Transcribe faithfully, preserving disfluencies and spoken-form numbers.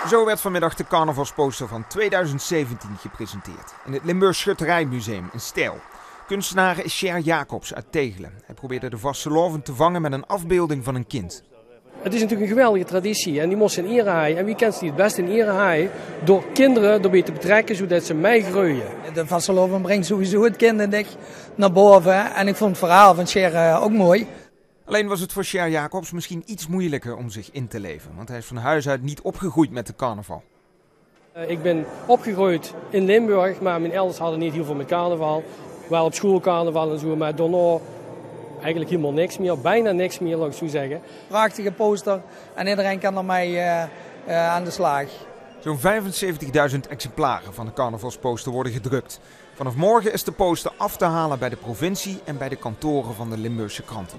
Zo werd vanmiddag de carnavalsposter van tweeduizend zeventien gepresenteerd in het Limburgs Schutterijmuseum in Steyl. Kunstenaar is Sjer Jacobs uit Tegelen. Hij probeerde de vastelaovend te vangen met een afbeelding van een kind. Het is natuurlijk een geweldige traditie en die mós se in ere haje. En wie kins se die het beste in ere haje? Door kinderen erbij te betrekken, zodat ze meegroeien. De vastelaovend brengt sowieso het kind in dich naar boven. En ik vond het verhaal van Sjer, eh, ook mooi. Alleen was het voor Sjer Jacobs misschien iets moeilijker om zich in te leven, want hij is van huis uit niet opgegroeid met de carnaval. Eh, ik ben opgegroeid in Limburg, maar mijn elders hadden niet heel veel met carnaval. Wel op school carnaval en zo, maar daarna eigenlijk helemaal niks meer. Bijna niks meer, laat ik het zo zeggen. Prachtige poster en iedereen kan ermee, eh, eh, aan de slag. Zo'n vijfenzeventigduizend exemplaren van de carnavalsposter worden gedrukt. Vanaf morgen is de poster af te halen bij de provincie en bij de kantoren van de Limburgse kranten.